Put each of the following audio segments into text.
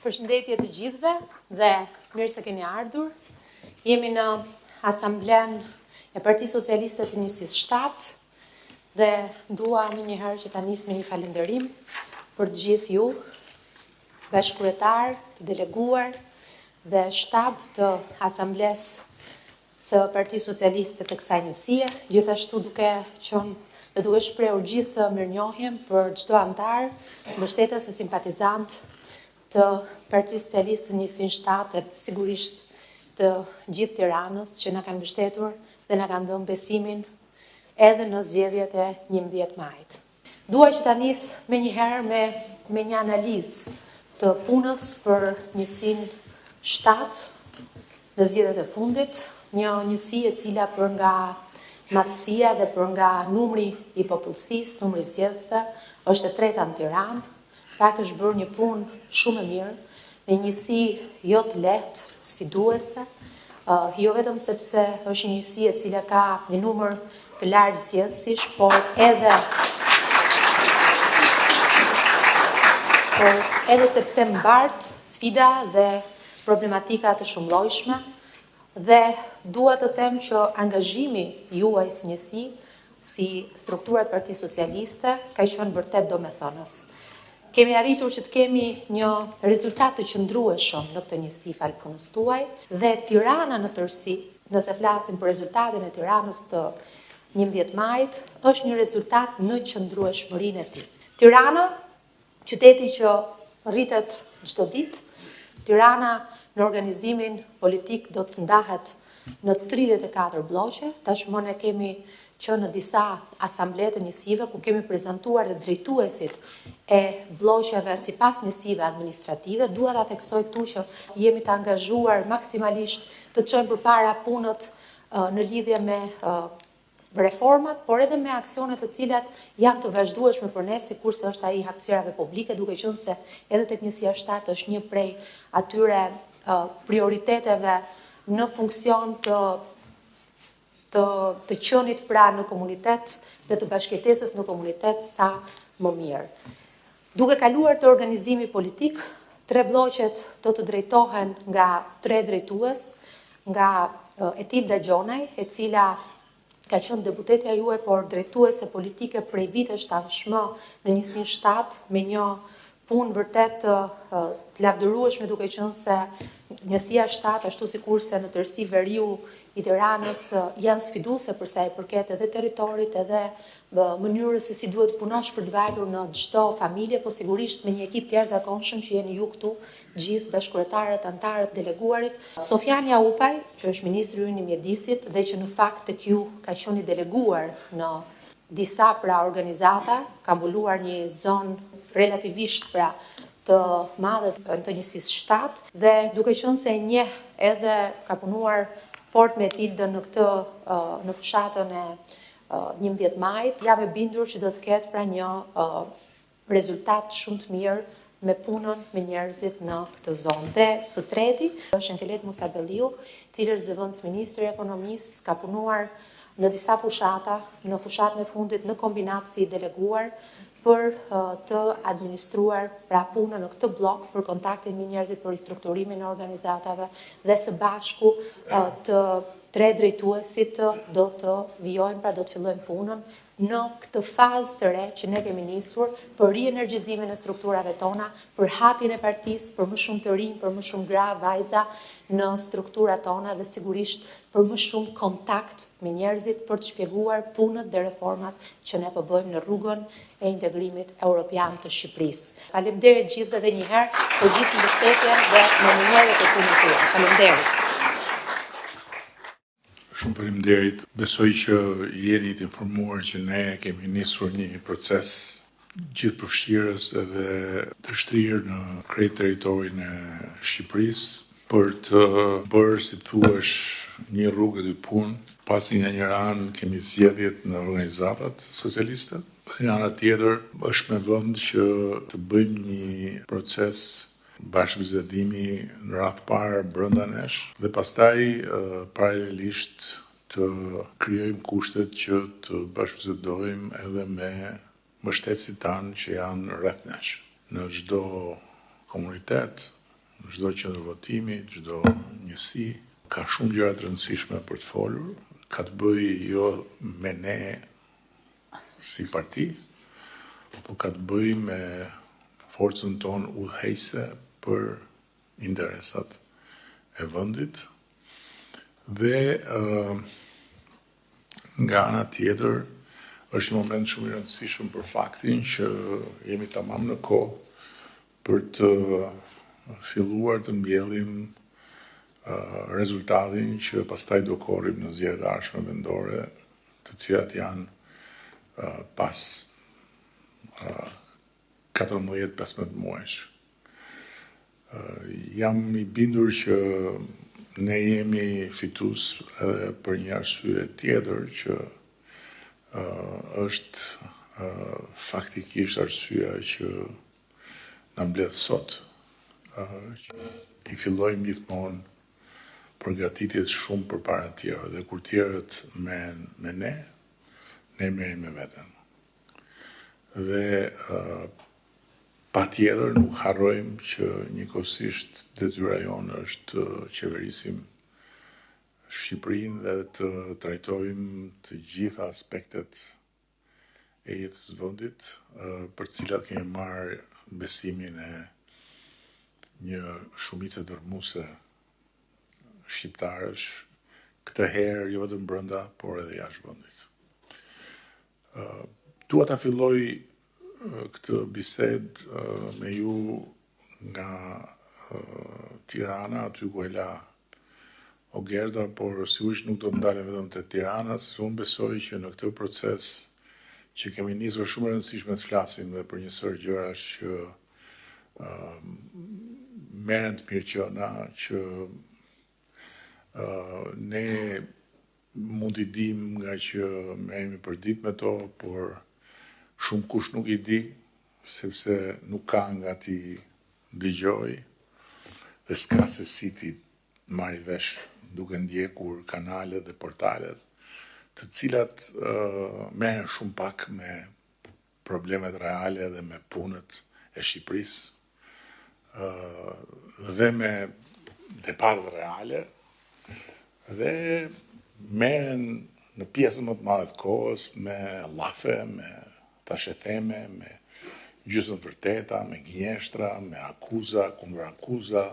Përshëndetje të gjithëve dhe mirë se keni ardhur. Jemi në asamblenë e Partisë Socialiste të Njësisë 7 dhe dua menjëherë që ta nis me një falënderim për të gjithë ju, bashkëkryetarë, të deleguar dhe shtab të asamblesë së Partisë Socialiste të kësaj njësie, gjithashtu duke qenë dhe duke shprehur gjithë mirënjohjen për çdo anëtar, mbështetës e simpatizant të Partisë Socialiste në Njësinë 7 dhe sigurisht të gjithë Tiranës që na kanë mbështetur dhe na kanë dhënë besimin edhe në zgjedhjet e 11 majit. Dua që ta nis menjëherë me me një analizë të punës për njësinë 7 në zgjedhjet e fundit, një njësi e cila për nga madhësia dhe për nga numri i popullsisë, numri i zgjedhësve, është e treta në Tiranë. Në fakt është bërë një punë shumë e mirë, në një njësi jo të lehtë, sfiduese, jo vetëm sepse është një njësi e cila ka një numër të lartë zgjedhësish, por edhe por edhe sepse mbart sfida dhe problematika të shumëllojshme dhe dua të them që angazhimi juaj si njësi si struktura të Partisë Socialiste ka qenë vërtet domethënës. Kemi arritur që të kemi një rezultat të qëndrueshëm në këtë njësi falë punës tuaj dhe Tirana në tërësi, nëse flasim për rezultatin e Tiranës të 11 majit, është një rezultat në qëndrueshmërinë e tij. Tirana Qyteti që rritet çdo ditë, Tirana në organizimin politik do të ndahet në 34 blloqe. Tashmë ne kemi qenë në disa asamble të njësive ku kemi prezantuar dhe drejtuesit e blloqeve sipas njësive administrative. Dua ta theksoj këtu që jemi të angazhuar maksimalisht të çojmë përpara punët në lidhje me reformat, por edhe me aksione të cilat janë të vazhdueshme për ne, sikurse është ai i hapësirave publike, duke qenë se edhe tek njësia 7 është një prej atyre prioriteteve në funksion të të të qenit pra në komunitet dhe të bashkëjetesës në komunitet sa më mirë. Duke kaluar te organizimi politik, tre blloqet do të drejtohen nga tre drejtues, nga Etilda Gjonaj, e cila ka qenë deputetja juaj, por drejtuese politike prej vitesh tashmë në njësinë 7 me një punë vërtet të, të lavdërueshme duke qenë se njësia 7 ashtu sikurse në tërësi veriu i Tiranës janë sfiduese për sa i përket edhe territorit edhe mënyrës se si duhet të punosh për të vajtur në çdo familje, po sigurisht me një ekip të jashtëzakonshëm që jeni ju këtu, gjithë bashkëkryetarët, anëtarët, deleguarit. Sofjan Jaupaj, që është ministri ynë i mjedisit dhe që në fakt tek ju ka qenë i deleguar në disa pra organizata, ka mbuluar një zonë relativisht pra të madhe të njësisë 7 dhe duke qenë se e njeh edhe ka punuar fort me Etildën në këtë në fushatën e 11 majit, jam e bindur që do të ketë pra një rezultat shumë të mirë me punën me njerëzit në këtë zonë. Dhe së treti, është Enkelejd Musabelliu, i cili është zëvendësministër i ekonomisë, ka punuar në disa fushata, në fushatën e fundit në kombinat si i deleguar për të administruar pra punën në këtë bllok për kontaktin me njerëzit për ristrukturimin e organizatave dhe së bashku të tre drejtuesit do të vijojnë, pra do të fillojnë punën në këtë fazë të re që ne kemi nisur për rienergjizimin e strukturave tona, për hapjen e partisë, për më shumë të rinj, për më shumë gra, vajza në strukturat tona dhe sigurisht për më shumë kontakt me njerëzit për të shpjeguar punët dhe reformat që ne po bëjmë në rrugën e integrimit europian të Shqipërisë. Faleminderit gjithëve edhe një herë për gjithë mbështetjen dhe mirënjohje për punën tuaj. Faleminderit. Shumë faleminderit. Besoj që jeni të informuar që ne kemi nisur një proces gjithëpërfshirës edhe të shtrirë në krejt territorin e Shqipërisë për të bërë, si të thuash, një rrugë e dy punë, pasi nga njëra anë kemi zgjedhjet në organizatat socialiste, dhe nga ana tjetër është me vend që të bëjmë një proces bashkëbisedimi në radhë të parë brenda nesh dhe pastaj paralelisht të krijojmë kushtet që të bashkëbisedojmë edhe me mbështetësit tanë që janë rreth nesh në çdo komunitet. çdo qendër votimi, çdo njësi. Ka shumë gjëra të rëndësishme për të folur, ka të bëjë jo me ne si parti, po ka të bëjë me forcën tonë udhëheqëse për interesat e vendit dhe nga ana tjetër është një moment shumë i rëndësishëm për faktin që jemi tamam në kohë për të filluar të mbjellim rezultatin që pastaj do korrim në zgjedhjet e ardhshme vendore, të cilat janë pas 14-15 muajsh. Jam i bindur që ne jemi fitues edhe për një arsye tjetër që është faktikisht arsyeja që na mbledh sot, që i fillojmë gjithmonë përgatitjet shumë përpara të tjerëve dhe kur tjerët merren me ne, ne merremi me veten. Dhe patjetër nuk harrojmë që njëkohësisht detyra jonë është të qeverisim Shqipërinë dhe të trajtojmë të gjitha aspektet e jetës së vendit, për të cilat kemi marrë besimin e një shumice dërrmuese shqiptarësh, këtë herë jo vetëm brenda, por edhe jashtë vendit. Dua ta filloj këtë bisedë me ju nga Tirana, aty ku e la Ogerta, por sigurisht nuk do të ndalem vetëm te Tirana, sepse unë besoj që në këtë proces që kemi nisur shumë e rëndësishme të flasim dhe për një sërë gjërash që uh, merren të mirëqena, që uh, ne mund t'i dimë ngaqë merremi përditë me to, por shumëkush nuk i di, sepse nuk ka nga t'i dëgjojë dhe s'ka se si t'i marrë vesh duke ndjekur kanalet dhe portalet, të cilat uh, merren shumë pak me problemet reale dhe me punët e Shqipërisë uh, dhe me debatet reale dhe merren në pjesën më të madhe të kohës me llafe, me thashetheme, me gjysmë vërteta, me gënjeshtra, me akuza, kundërakuza,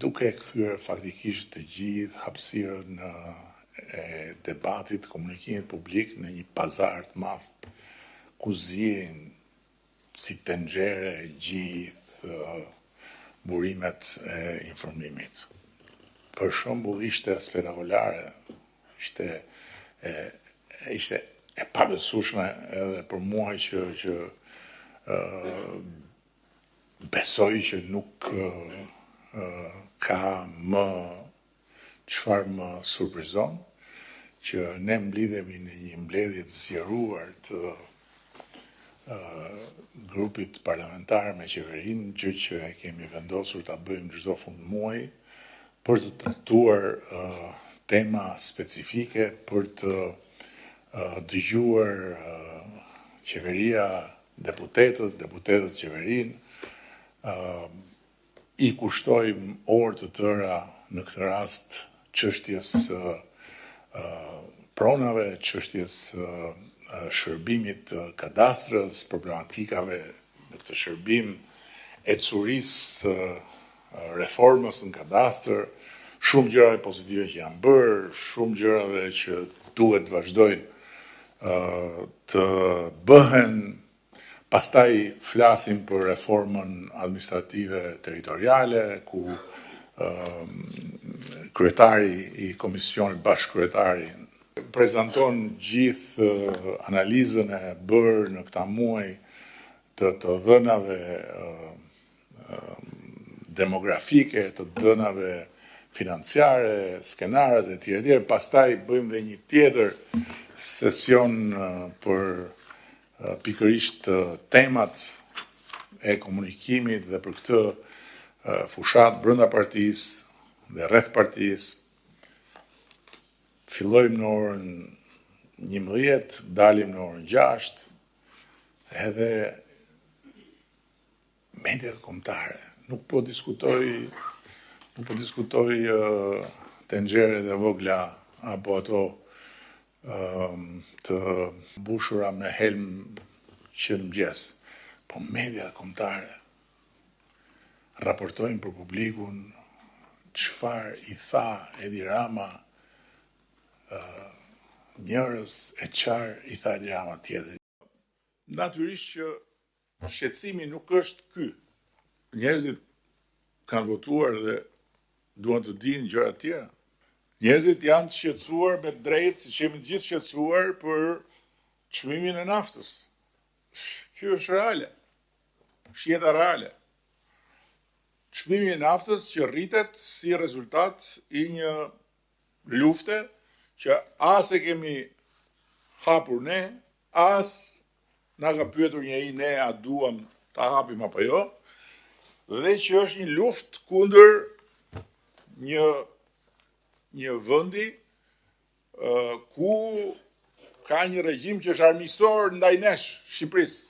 duke e kthyer faktikisht të gjithë hapësirën e debatit, komunikimit publik në një pazar të madh ku ziejnë si tenxhere gjithë burimet e informimit. Për shembull ishte spektakolare, ishte e ishte e pabesueshme edhe për mua që që ë besoj që nuk ka më çfarë më surprizon që ne mblidhemi në një mbledhje të zgjeruar të grupit parlamentar me qeverinë, gjë që e kemi vendosur ta bëjmë çdo fund muaji për të trajtuar tema specifike, për të dëgjuar qeveria, deputetët, deputetët qeverinë, i kushtojmë orë të tëra në këtë rast çështjes së pronave, çështjes së shërbimit të kadastrës, problematikave në këtë shërbim, ecurisë së reformës në kadastër, shumë gjërave pozitive që janë bërë, shumë gjërave që duhet të vazhdojnë të bëhen. Pastaj flasim për reformën administrative territoriale, ku kryetari i komisionit, bashkëkryetari, prezanton gjithë analizën e bërë në këta muaj të të dhënave demografike, të dhënave financiare, skenarët e tjera e tjera. Pastaj bëjmë dhe një tjetër sesion për pikërisht temat e komunikimit dhe për këtë fushatë brenda partisë dhe rreth partisë. Fillojmë në orën 11, dalim në orën 6, edhe mediat kombëtare. Nuk po diskutoj nuk po diskutoj tenxheret e vogla apo ato të mbushura me helm që në mëngjes. Po mediat kombëtare raportojnë për publikun çfarë i tha Edi Rama njërës e çfarë i tha Edi Rama tjetrit. Natyrisht që shqetësimi nuk është ky. Njerëzit kanë votuar dhe duan të dinë gjëra të tjera. Njerëzit janë të shqetësuar me të drejtë, siç jemi të gjithë shqetësuar për çmimin e naftës. Kjo është reale. Është jeta reale. Çmimi i naftës që rritet si rezultat i një lufte që as e kemi hapur ne, as na ka pyetur njeri ne a duam ta hapim apo jo, dhe që është një luftë kundër një një vendi ku ka një regjim që është armiqësor ndaj nesh, Shqipërisë.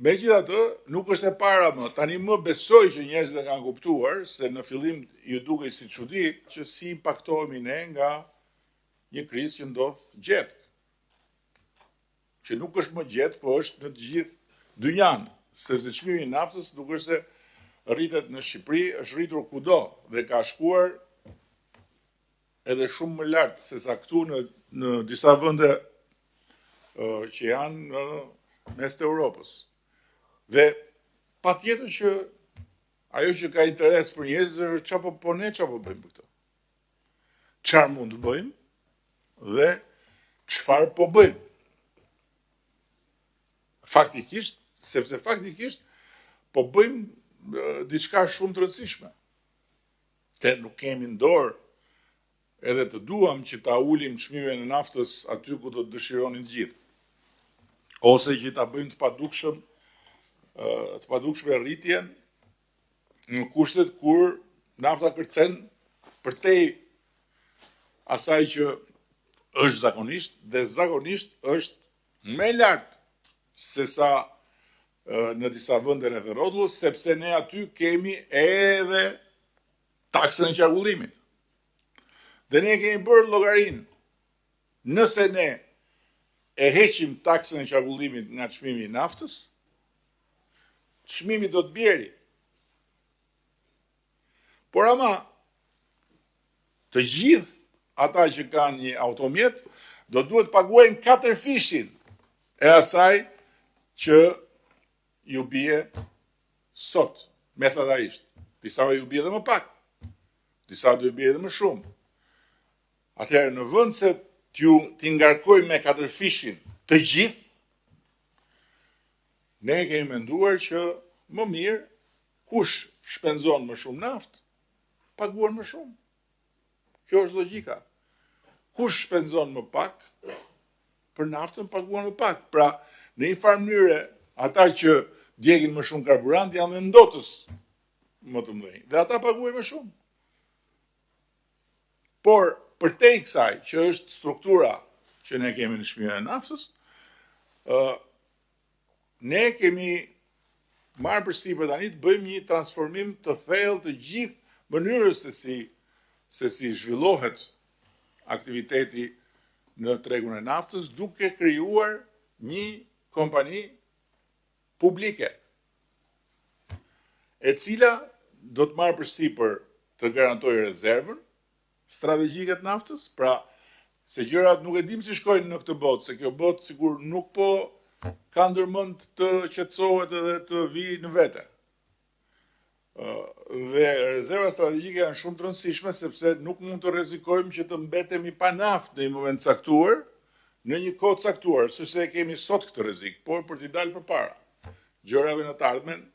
Megjithatë, nuk është e para më. Tani më besoj që njerëzit e kanë kuptuar se në fillim ju dukej si çudi që si impaktohemi ne nga një krizë që ndodh gjetkë. Që nuk është më gjetkë, po është në të gjithë dynjanë, sepse çmimi i naftës nuk është se rritet në Shqipëri, është rritur kudo dhe ka shkuar edhe shumë më lart se sa këtu në në disa vende që janë në mes të Europës. Dhe patjetër që ajo që ka interes për njerëzit është çfarë po po ne çfarë po bëjmë për këtë. Çfarë mund të bëjmë dhe çfarë po bëjmë. Faktikisht, sepse faktikisht po bëjmë diçka shumë të rëndësishme. Ne nuk kemi në dorë edhe të duam që ta ulim çmimin e naftës aty ku do të dëshironin të gjithë. Ose që ta bëjmë të padukshëm të padukshme rritjen në kushtet kur nafta kërcen përtej asaj që është zakonisht dhe zakonisht është më e lartë sesa në disa vende rreth e rrotull, sepse ne aty kemi edhe taksën e qarkullimit. Dhe ne kemi bërë llogarinë, nëse ne e heqim taksën e qarkullimit nga çmimi i naftës, çmimi do të bjeri. Por ama, të gjithë ata që kanë një automjet, do duhet paguajnë katërfishin e asaj që ju bie sot, mesatarisht. Disave ju bie edhe më pak, disa do ju bie edhe më shumë. Atëherë, në vend se t'ju t'i ngarkojmë me katërfishin të gjithë, ne kemi menduar që më mirë kush shpenzon më shumë naftë, paguan më shumë. Kjo është logjika. Kush shpenzon më pak, për naftën paguan më pak. Pra, në një farë mënyre, ata që djegin më shumë karburant janë dhe ndotës më të mëdhenj. Dhe ata paguajnë më shumë. Por, përtej kësaj, që është struktura që ne kemi në çmimin e naftës, ë ne kemi marrë përsipër tani të bëjmë një transformim të thellë të gjithë mënyrës se si se si zhvillohet aktiviteti në tregun e naftës duke krijuar një kompani publike e cila do të marrë përsipër të garantojë rezervën strategjike të naftës, pra se gjërat nuk e dim si shkojnë në këtë botë, se kjo botë sikur nuk po ka ndërmend të qetësohet edhe të vijë në vete. Dhe rezerva strategjike janë shumë të rëndësishme sepse nuk mund të rrezikojmë që të mbetemi pa naftë në një moment të caktuar, në një kohë të caktuar, sepse e kemi sot këtë rrezik, por për t'i dalë përpara gjërave në të ardhmen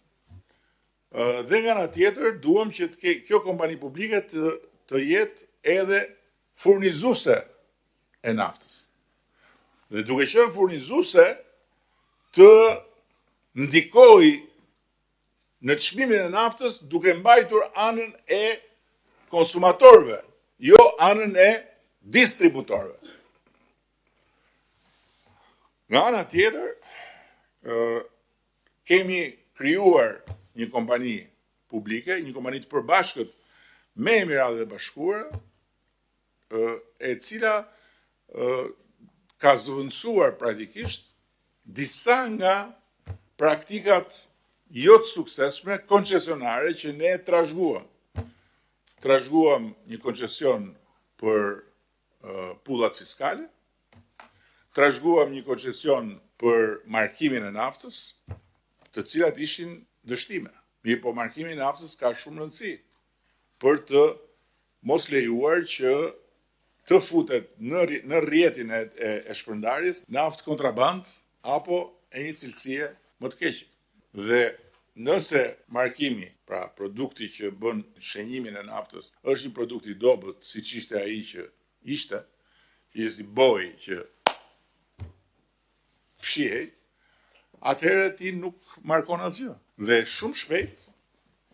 Dhe nga ana tjetër duam që të ke, kjo kompani publike të të jetë edhe furnizuese e naftës. Dhe duke qenë furnizuese të ndikojë në çmimin e naftës duke mbajtur anën e konsumatorëve, jo anën e distributorëve. Nga ana tjetër, kemi krijuar një kompani publike, një kompani të përbashkët me Emiratet e Bashkuara, e cila ka zëvendësuar praktikisht disa nga praktikat jo të suksesshme koncesionare që ne trashëguam. Trashëguam një koncesion për pullat fiskale, trashëguam një koncesion për markimin e naftës, të cilat ishin dështime. Mirëpo markimi i naftës ka shumë rëndësi për të mos lejuar që të futet në në rrjetin e, e, e shpërndarjes naftë kontrabandë apo e një cilësie më të keqe. Dhe nëse markimi, pra produkti që bën shenjimin e naftës, është një produkt i dobët, siç ishte ai që ishte, ishte si bojë që fshihej, atëherë ti nuk markon asgjë. Dhe shumë shpejt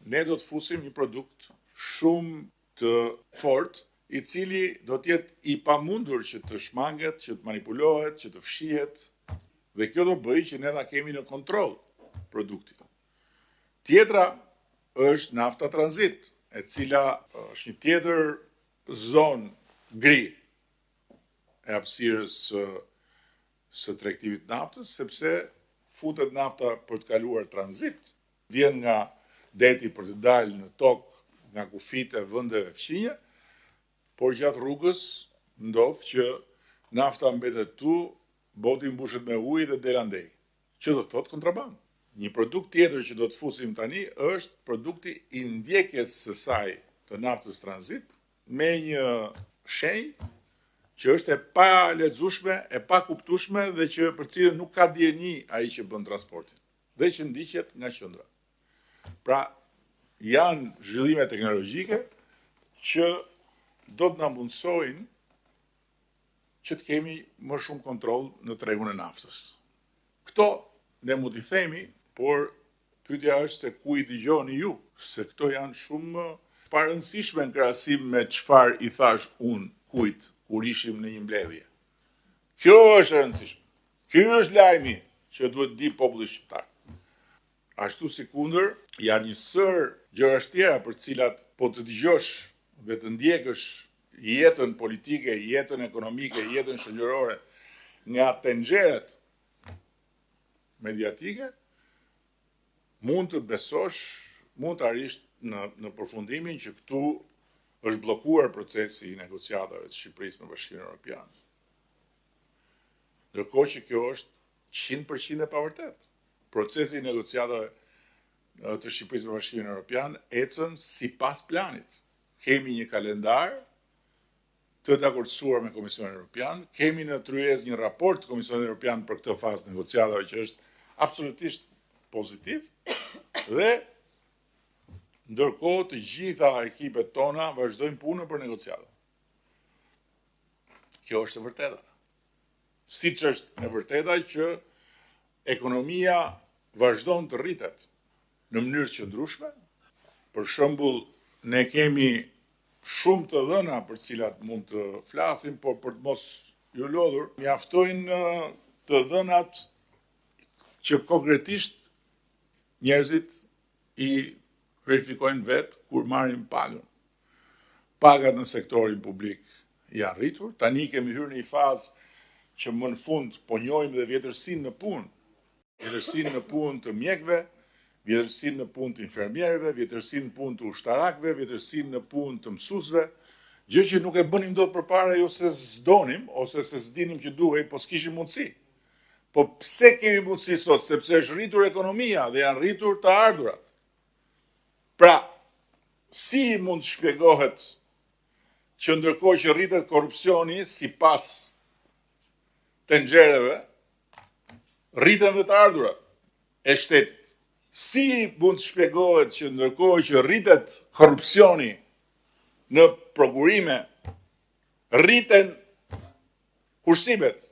ne do të fusim një produkt shumë të fortë, i cili do të jetë i pamundur që të shmanget, që të manipulohet, që të fshihet dhe kjo do bëjë që ne ta kemi në kontroll produktin. Tjetra është nafta tranzit, e cila është një tjetër zonë gri e hapësirës së së tregtimit të naftës, sepse futet nafta për të kaluar tranzit, vjen nga deti për të dalë në tokë nga kufijtë e vendeve fqinje, por gjatë rrugës ndodh që nafta mbetet këtu, boti mbushet me ujë dhe del andej, që do të thotë kontrabandë. Një produkt tjetër që do të fusim tani është produkti i ndjekjes së saj të naftës tranzit me një shenjë që është e palexueshme, e pakuptueshme dhe që për cilën nuk ka dijeni ai që bën transportin dhe që ndiqet nga qendra. Pra, janë zhvillime teknologjike që do të na mundësojnë që të kemi më shumë kontroll në tregun e naftës. Këto ne mund t'i themi, por pyetja është se ku i dëgjoni ju, se këto janë shumë të parëndësishme në krahasim me çfarë i thashë unë kujt kur ishim në një mbledhje. Kjo është e rëndësishme. Ky është lajmi që duhet të di populli shqiptar. Ashtu sikundër janë një sërë gjërash tjera për të cilat po të dëgjosh dhe të ndjekësh jetën politike, jetën ekonomike, jetën shoqërore nga tenxheret mediatike, mund të besosh, mund të arrish në në përfundimin që këtu është bllokuar procesi i negociatave të Shqipërisë me Bashkimin Evropian. Ndërkohë që kjo është 100% e pavërtetë. Procesi i negociatave të Shqipërisë me Bashkimin Evropian ecën sipas planit. Kemi një kalendar të dakordësuar me Komisionin Evropian, kemi në tryezë një raport të Komisionit Evropian për këtë fazë të negociatave që është absolutisht pozitiv dhe ndërkohë të gjitha ekipet tona vazhdojnë punën për negociata. Kjo është e vërteta. Siç është e vërteta që ekonomia vazhdon të rritet në mënyrë të qëndrueshme. Për shembull, ne kemi shumë të dhëna për të cilat mund të flasim, por për të mos ju lodhur, mjaftojnë të dhënat që konkretisht njerëzit i verifikojnë vetë kur marrin pagën. Pagat në sektorin publik janë rritur, tani kemi hyrë në një fazë që më në fund po njohim dhe vjetërsinë në punë. Vjetërsinë në punë të mjekëve, vjetërsinë në punë të infermierëve, vjetërsinë në punë të ushtarakëve, vjetërsinë në punë të mësuesve, gjë që nuk e bënim dot përpara jo se s'donim ose se s'dinim që duhej, po s'kishim mundësi. Po pse kemi mundësi sot? Sepse është rritur ekonomia dhe janë rritur të ardhurat. Pra, si mund të shpjegohet që ndërkohë që rritet korrupsioni sipas tenxhereve, rriten dhe të ardhurat e shtetit. Si mund të shpjegohet që ndërkohë që rritet korrupsioni në prokurime, rriten kursimet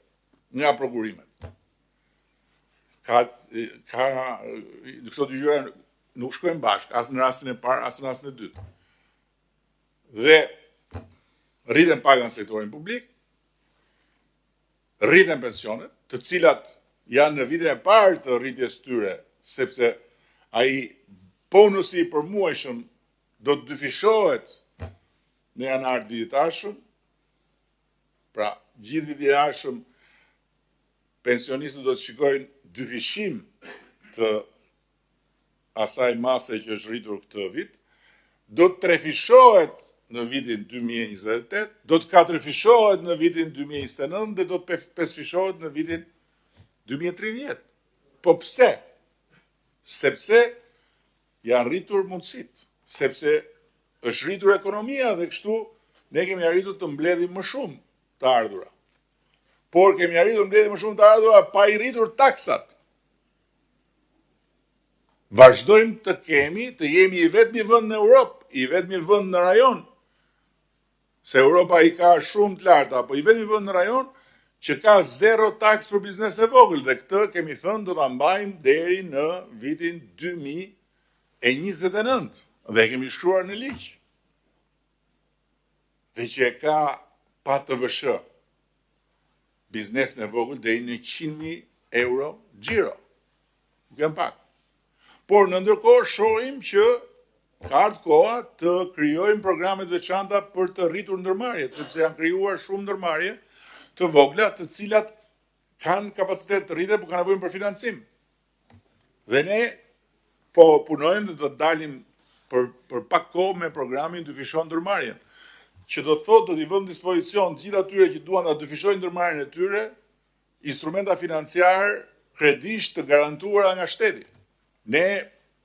nga prokurimet. Ka ka këto dy gjëra nuk shkojnë bashkë, as në rastin e parë, as në rastin e dytë. Dhe rriten pagat në sektorin publik, Rriten pensionet, të cilat janë në vitin e parë të rritjes tyre, sepse ai Bonusi i përmuajshëm do të dyfishohet në janar të vitit të ardhshëm. Pra, gjithë vitin e ardhshëm pensionistët do të shikojnë dyfishim të asaj mase që është rritur këtë vit, do të trefishohet në vitin 2028, do të katërfishohet në vitin 2029 dhe do të pesëfishohet në vitin 2030. Po pse? Sepse janë rritur mundësitë, sepse është rritur ekonomia dhe kështu ne kemi arritur të mbledhim më shumë të ardhura. Por kemi arritur të mbledhim më shumë të ardhura pa i rritur taksat. Vazhdojmë të kemi, të jemi i vetmi vend në Europë, i vetmi vend në rajon, se Europa i ka shumë të larta, po i vetmi vend në rajon që ka zero taks për biznes e vogël dhe këtë kemi thënë do ta mbajmë deri në vitin 2029 dhe e kemi shkruar në ligj. Dhe që e ka pa TVSH biznesin e vogël deri në 100.000 euro xhiro. Nuk janë pak. Por në ndërkohë shohim që ka ardhur koha të krijojmë programe të veçanta për të rritur ndërmarrjet, sepse janë krijuar shumë ndërmarrje të vogla, të cilat kanë kapacitet të rriten, por kanë nevojë për financim. Dhe ne po punojmë dhe do të dalim për për pak kohë me programin dyfishon ndërmarrjen, që do të thotë do t'i vëmë në dispozicion të gjithë atyre që duan ta dyfishojnë ndërmarrjen e tyre, instrumenta financiar kredish të garantuara nga shteti. Ne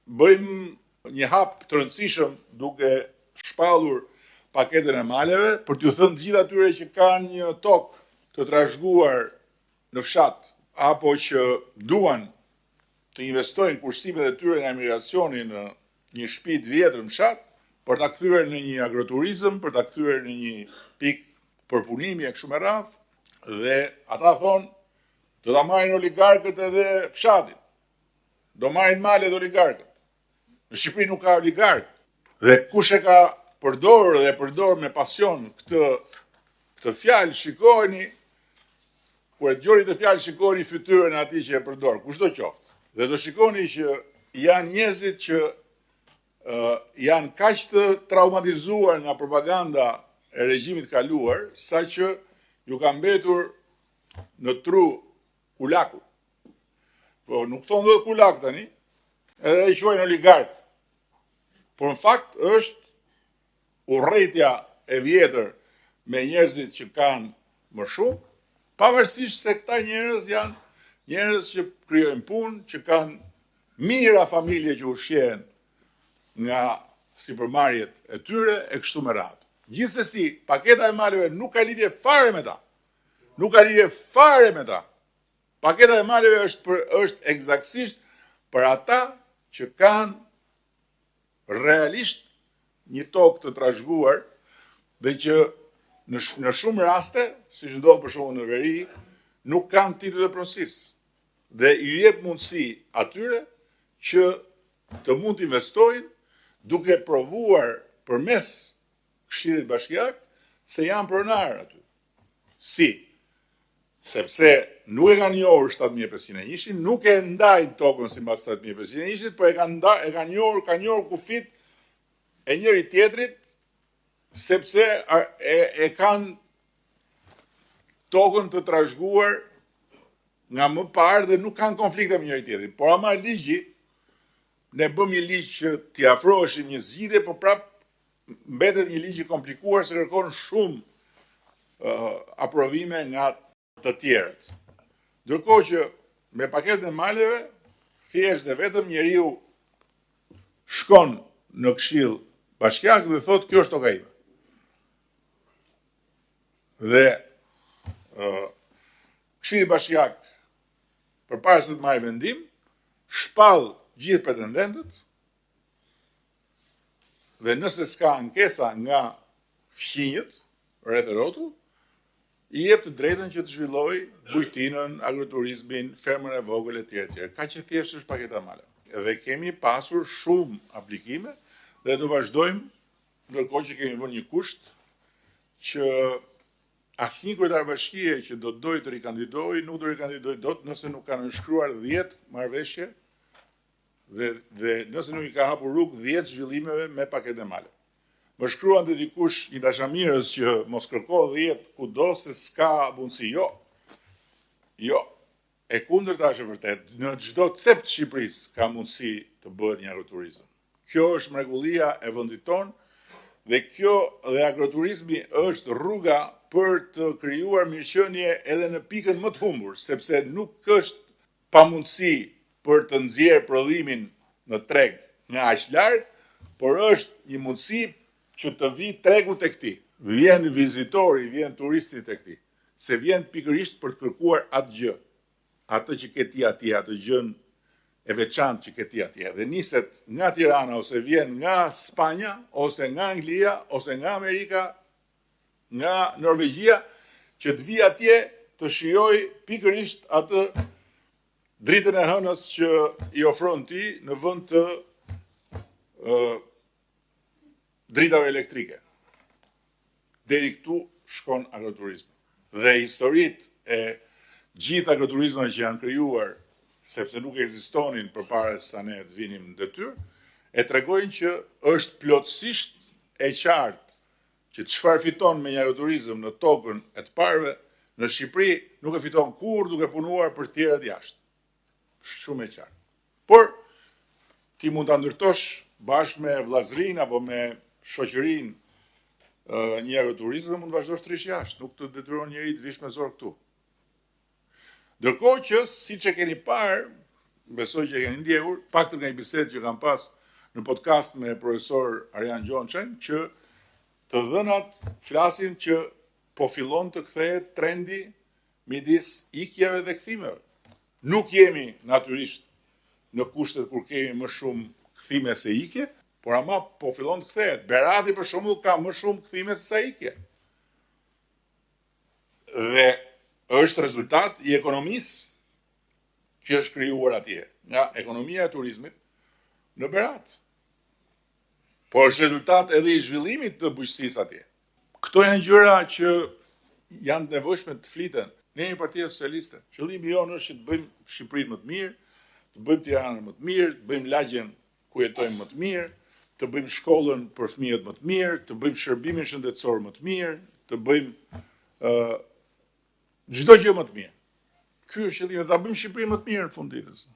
bëjmë një hap të rëndësishëm duke shpallur paketën e maleve për t'ju thënë të gjithë atyre që kanë një tokë të trashëguar në fshat apo që duan të investojnë kursimet e tyre nga emigracioni në një shtëpi të vjetër në fshat, për ta kthyer në një agroturizëm, për ta kthyer në një pikë përpunimi e kështu me radhë, dhe ata thonë do ta marrin oligarkët edhe fshatin. Do marrin malet oligarkët. Në Shqipëri nuk ka oligarkë. Dhe kush e ka përdorur dhe e përdor me pasion këtë këtë fjalë, shikojeni kur e dëgjoni këtë fjalë, shikojeni fytyrën e atij që e përdor, kushdo qoftë. Dhe do shikoni që janë njerëzit që uh, janë kaq të traumatizuar nga propaganda e regjimit të kaluar, saqë ju ka mbetur në tru kulaku. Po nuk thonë dot kulak tani, edhe e quajnë oligark. Por në fakt është urrejtja e vjetër me njerëzit që kanë më shumë, pavarësisht se këta njerëz janë njerëz që krijojnë punë, që kanë mijëra familje që ushqehen nga sipërmarrjet e tyre e kështu me radhë. Gjithsesi, paketa e maleve nuk ka lidhje fare me ta. Nuk ka lidhje fare me ta. Paketa e maleve është për është ekzaktësisht për ata që kanë realisht një tokë të trashëguar dhe që në, në shumë raste, siç ndodh për shembull në veri, nuk kanë titujt e pronësisë. Dhe ju jep mundësi atyre që të mund të investojnë duke provuar përmes Këshillit Bashkiak se janë pronarë aty. Si? Sepse nuk e kanë njohur 7501-shin, nuk e ndajnë tokën sipas 7501-shit, po e kanë nda, e kanë njohur, kanë njohur kufijtë e njëri tjetrit sepse e, e kanë tokën të trashëguar nga më parë dhe nuk kanë konflikte me njëri tjetrin. Por ama ligji ne bëmë një ligj që t'i afroheshim një zgjidhje, por prap mbetet një ligj i komplikuar se kërkon shumë uh, aprovime nga të tjerët. Ndërkohë që me paketën e maleve, thjesht dhe vetëm njeriu shkon në këshill bashkiak dhe thotë kjo është toka ime. Dhe uh, këshilli bashkiak përpara se të marrë vendim, shpall gjithë pretendentët Dhe nëse s'ka ankesa nga fqinjët, rreth e rrotull, i jep të drejtën që të zhvillojë bujtinën, agroturizmin, fermën e vogël etj etj. Kaq e thjeshtë është paketa e maleve. Dhe kemi pasur shumë aplikime dhe do vazhdojmë ndërkohë që kemi vënë një kusht që asnjë kryetar bashkie që do të dojë të rikandidojë, nuk do rikandidojë dot nëse nuk ka nënshkruar 10 marrëveshje. Dhe dhe nëse nuk i ka hapur rrugë 10 zhvillimeve me paketën e maleve. Më shkruante dikush një dashamirës që mos kërko 10 kudo se s'ka mundësi. Jo. Jo. E kundërta është e vërtetë. Në çdo cep të Shqipërisë ka mundësi të bëhet një agroturizëm. Kjo është mrekullia e vendit tonë dhe kjo dhe agroturizmi është rruga për të krijuar mirëqenie edhe në pikën më të humbur, sepse nuk është pamundësi për të nxjerrë prodhimin në treg nga aq larg, por është një mundësi që të vijë tregu tek ti. Vjen vizitori, vjen turisti tek ti, se vjen pikërisht për të kërkuar atë gjë, atë që ke ti atje, atë gjënë e veçantë që ke ti atje. Dhe niset nga Tirana ose vjen nga Spanja ose nga Anglia ose nga Amerika, nga Norvegjia që të vijë atje të shijojë pikërisht atë dritën e hënës që i ofron ti në vend të ë dritave elektrike. Deri këtu shkon agroturizmi. Dhe historitë e gjithë agroturizmave që janë krijuar sepse nuk ekzistonin përpara se sa ne të vinim në detyrë, e tregojnë që është plotësisht e qartë që çfarë fiton me një agroturizëm në tokën e të parëve, në Shqipëri nuk e fiton kurrë duke punuar për të tjerët jashtë. Shumë e qartë. Por ti mund ta ndërtosh bashkë me vëllazërinë apo me shoqërinë një agroturizëm dhe mund të vazhdosh të rrish jashtë, nuk të detyron njeri të vish me zor këtu. Ndërkohë që siç e keni parë, besoj që e keni ndjekur, paktën nga një bisedë që kam pas në podcast me profesor Arjan Gjonçajn, që të dhënat flasin që po fillon të kthehet trendi midis ikjeve dhe kthimeve. Nuk jemi natyrisht në kushtet kur kemi më shumë kthime se ikje, por ama po fillon të kthehet. Berati për shembull ka më shumë kthime se sa ikje. Dhe është rezultat i ekonomisë që është krijuar atje, nga ekonomia e turizmit në Berat. Po është rezultat edhe i zhvillimit të bujqësisë atje. Këto janë gjëra që janë të nevojshme të fliten. Ne jemi Partia Socialiste. Qëllimi jonë është që të bëjmë Shqipërinë më të mirë, të bëjmë Tiranën më të mirë, të bëjmë lagjen ku jetojmë më të mirë, të bëjmë shkollën për fëmijët më të mirë, të bëjmë shërbimin shëndetësor më të mirë, të bëjmë ë çdo gjë më të mirë. Ky është qëllimi, ta bëjmë Shqipërinë më të mirë në fund të ditës.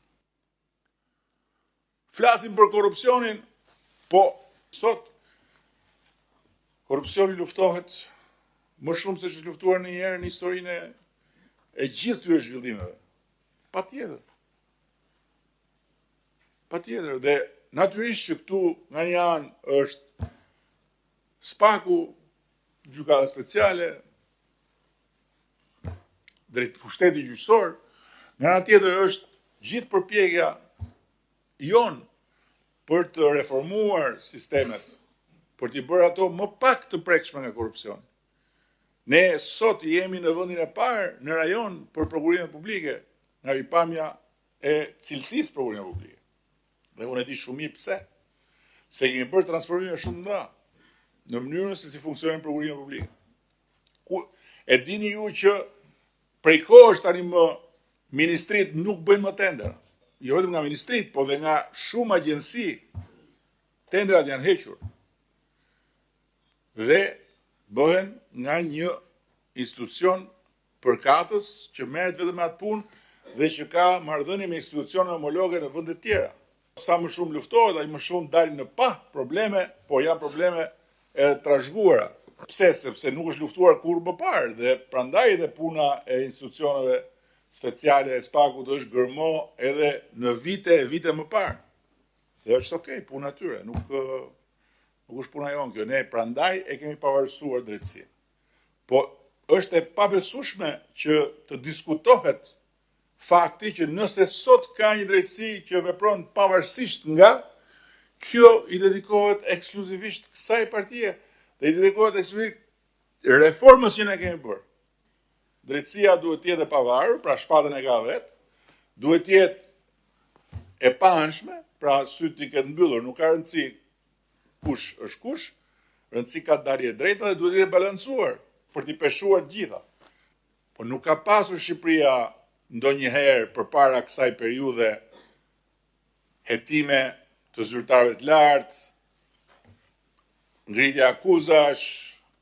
Flasim për korrupsionin, po sot korrupsioni luftohet më shumë se ç'është luftuar ndonjëherë në historinë e e gjithë këtyre zhvillimeve. Patjetër. Patjetër dhe natyrisht që këtu nga një anë është SPAK-u, gjykata speciale, drejt pushteti gjyqësor, nga ana tjetër është gjithë përpjekja jonë për të reformuar sistemet, për t'i bërë ato më pak të prekshme nga korrupsioni. Ne sot jemi në vendin e parë në rajon për prokurimet publike, nga pikëpamja e cilësisë prokurimeve publike. Dhe unë e di shumë mirë pse. Se kemi bërë transformime shumë të mëdha në mënyrën se si funksionojnë prokurimet publike. Ku e dini ju që prej kohësh tani më ministritë nuk bëjnë më tendera. Jo vetëm nga ministritë, po dhe nga shumë agjenci tenderat janë hequr. Dhe bëhen nga një institucion përkatës që merret vetëm me atë punë dhe që ka marrëdhënie me institucione homologe në vende të tjera. Sa më shumë luftohet, aq më shumë dalin në pah probleme, por janë probleme edhe të trashëguara. Pse? Sepse nuk është luftuar kurrë më parë dhe prandaj edhe puna e institucioneve speciale e SPAK-ut është gërmo edhe në vite e vite më parë. Dhe është okay, puna e tyre, nuk nuk është puna jonë kjo. Ne prandaj e kemi pavarësuar drejtësinë. Po është e pabesueshme që të diskutohet fakti që nëse sot ka një drejtësi që vepron pavarësisht nga kjo i dedikohet ekskluzivisht kësaj partie dhe i dedikohet ekskluzivisht reformës që ne kemi bërë. Drejtësia duhet të jetë e pavarur, pra shpatën e ka vetë, duhet të jetë e paanshme, pra sytë t'i ketë mbyllur, nuk ka rëndësi kush është kush, rëndësi ka të dalë e drejta dhe duhet të jetë e balancuar për t'i peshuar të gjitha. Po nuk ka pasur Shqipëria ndonjëherë përpara kësaj periudhe Hetime të zyrtarëve të lartë, ngritje akuzash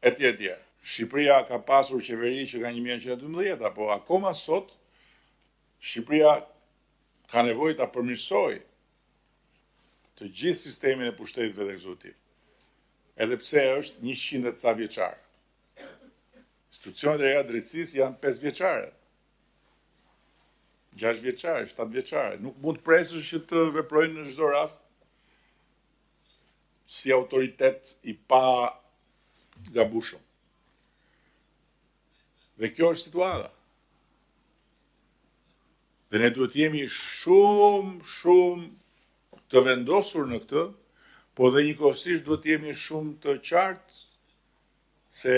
etj etj. Shqipëria ka pasur qeveri që nga 1912, apo akoma sot Shqipëria ka nevojë ta përmirësojë të gjithë sistemin e pushtetit vetë ekzekutiv. Edhe pse është 100 e ca vjeçar. Institucionet e reja të drejtësisë janë 5 vjeçare. 6 vjeçare, 7 vjeçare. Nuk mund të presësh që të veprojnë në çdo rast si autoritet i pagabueshëm. Dhe kjo është situata. Dhe ne duhet të jemi shumë, shumë të vendosur në këtë, po dhe njëkohësisht duhet të jemi shumë të qartë se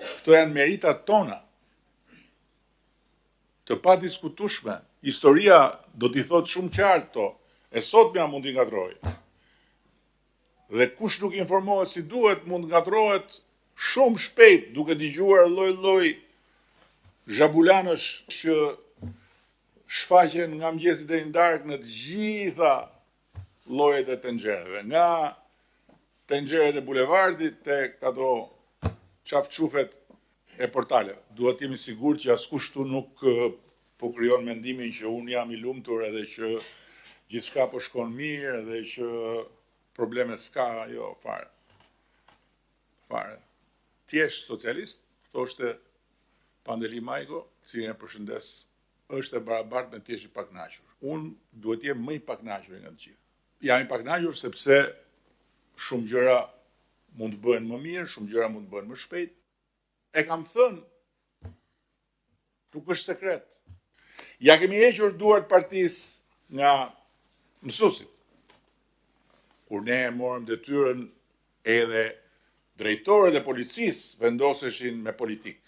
këto janë meritat tona të padiskutueshme. Historia do t'i thotë shumë qartë këto, e sotmja mund t'i ngatërrojë. Dhe kush nuk informohet si duhet, mund të ngatërrohet shumë shpejt duke dëgjuar lloj-lloj zhabulanësh që shfaqen nga mëngjesi deri në darkë në të gjitha llojet e tenxhereve, nga tenxheret e bulevardit tek ato çafçufet e portaleve. Duhet të jemi sigurt që askush këtu nuk po krijon mendimin që unë jam i lumtur edhe që gjithçka po shkon mirë edhe që probleme s'ka, jo, fare. Fare. Të jesh socialist, thoshte Pandeli Majko, cilin e përshëndes, është e barabartë me të jesh i pakënaqur. Unë duhet të jem më i pakënaquri nga të gjithë. Jam i pakënaqur sepse shumë gjëra mund të bëhen më mirë, shumë gjëra mund të bëhen më shpejt. E kam thënë, nuk është sekret. Ia kemi hequr duart partisë nga mësuesit. Kur ne e morëm detyrën edhe drejtorët e policisë vendoseshin me politikë.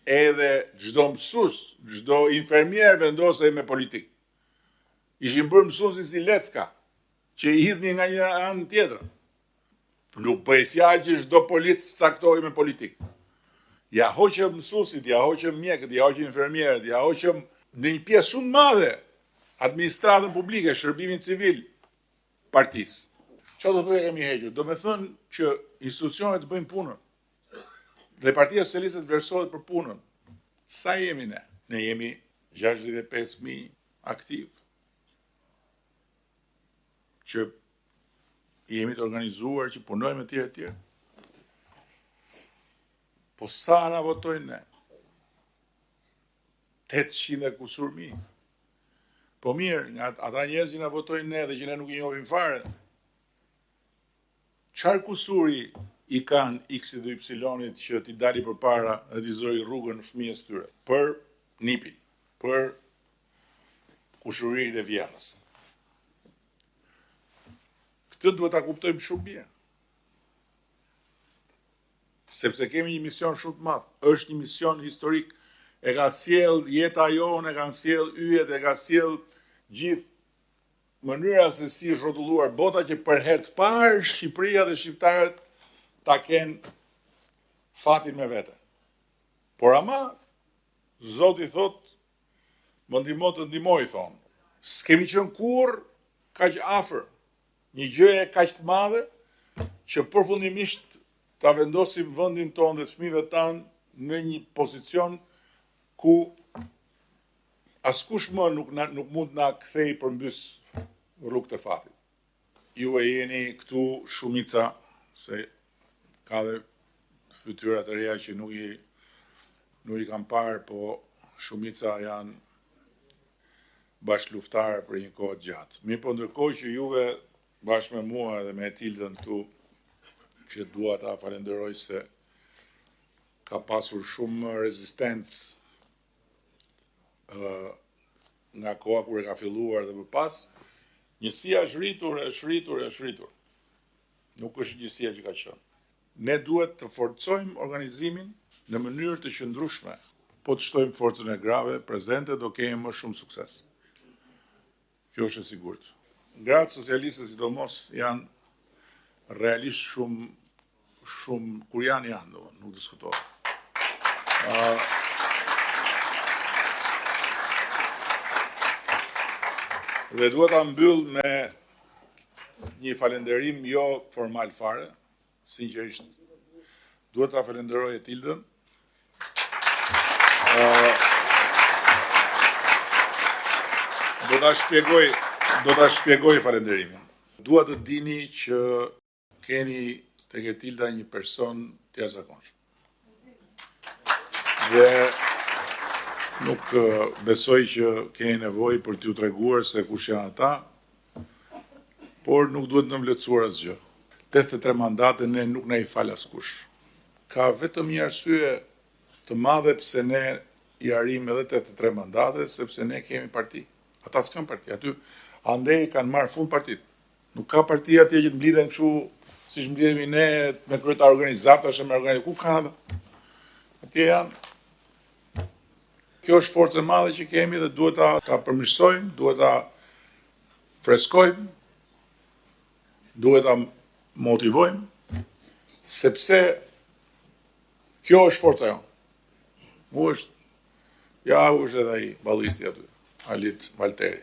Edhe çdo mësues, çdo infermier vendosej me politikë. Ishin bërë mësuesit si lecka, që i hidhnin nga një anë në tjetrën. Nuk bëhej fjalë që çdo polic caktohej me politikë. Ia hoqëm mësuesit, ia hoqëm mjekët, ia hoqëm infermierët, ia hoqëm në një pjesë shumë të madhe administratën publike, shërbimin civil partisë. Çfarë do të thotë kemi hequr? Domethënë që institucionet të bëjnë punën. Dhe Partia Socialiste të vlerësohet për punën. Sa jemi ne? Ne jemi 65.000 aktivë që jemi të organizuar, që punojmë etj etj. Po sa na votojnë ne? 800 e kusur mijë. Po mirë, nga ata njerëz që na votojnë ne dhe që ne nuk i njohim fare. Çfarë kusuri i kanë X-it dhe Y-it që t'i dali përpara dhe t'i zërë rrugën fëmijës tyre? Për nipin, për kushëririn e vjehrrës. Këtë duhet ta kuptojmë shumë mirë. Sepse kemi një mision shumë të madh, është një mision historik. E ka sjell jeta jonë, e kanë sjell yjet, e ka sjell gjithë mënyra se si është rrotulluar bota që për herë të parë Shqipëria dhe shqiptarët ta kenë fatin me vete. Por ama Zoti thotë Më ndihmo të ndihmoj, thonë. S'kemi qenë kurrë kaq afër një gjëje kaq të madhe që përfundimisht ta vendosim vendin tonë dhe të fëmijëve tanë në një pozicion ku askush më nuk na, nuk mund të na kthejë përmbys rrugët e fatit. Juve jeni këtu shumica se ka dhe fytyra të reja që nuk i nuk i kam parë, po shumica janë bashkëluftëtarë për një kohë të gjatë. Mirëpo ndërkohë që juve bashkë me mua edhe me Etildën këtu, që dua ta falenderoj se ka pasur shumë rezistencë nga koha kur e ka filluar dhe më pas, njësia është rritur, është rritur, është rritur. Nuk është njësia që ka qenë. Ne duhet të forcojmë organizimin në mënyrë të qëndrueshme. Po të shtojmë forcën e grave prezente, do kemi më shumë sukses. Kjo është e sigurt. Gratë socialiste sidomos janë realisht shumë shumë kur janë janë, do, nuk diskutohet. Uh, Dhe dua ta mbyll me një falënderim jo formal fare, sinqerisht. Dua ta falënderoj Etildën. Ë Do ta shpjegoj, do ta shpjegoj falënderimin. Dua të dini që Keni tek Etilda një person të jashtëzakonshëm. Dhe nuk besoj që keni nevojë për t'ju treguar se kush janë ata, por nuk duhet nënvlerësuar asgjë. 83 mandate ne nuk na i fal askush. Ka vetëm një arsye të madhe pse ne i arrijmë edhe 83 mandate, sepse ne kemi parti. Ata s'kanë parti. Aty andej kanë marrë fund partitë. Nuk ka parti atje që të mblidhen kështu siç mblidhemi ne me kryetar organizatash e me organizata. Ku kanë ata? Atje janë. Kjo është forcë e madhe që kemi dhe duhet ta ta përmirësojmë, duhet ta freskojmë, duhet ta motivojmë, sepse kjo është forca jonë. Mu është Ja ku është edhe ai ballisti aty, Halit Valteri.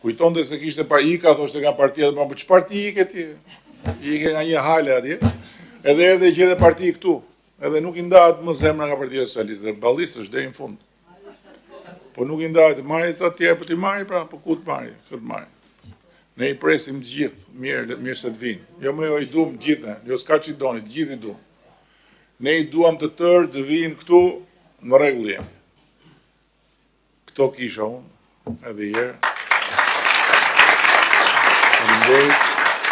Kujtonte se kishte par ika, thoshte nga partia, dhe po ç'parti parti ike ti? Ike nga një hale atje. Edhe erdhe gjete parti këtu. Edhe nuk i ndahet më zemra nga Partia Socialiste, ballist është deri në fund. Po nuk i ndahet, marri ca të tjerë, po t'i marri pra, po ku të marri, ku të marri. Ne i presim të gjithë, mirë, mirë se të vinë. Jo më jo i duam të gjithë ne, jo s'ka ç'i doni, të gjithë i duam. Ne i duam të tërë të vijnë këtu, në rregull jemi. Këto kisha unë, edhe një herë. Faleminderit.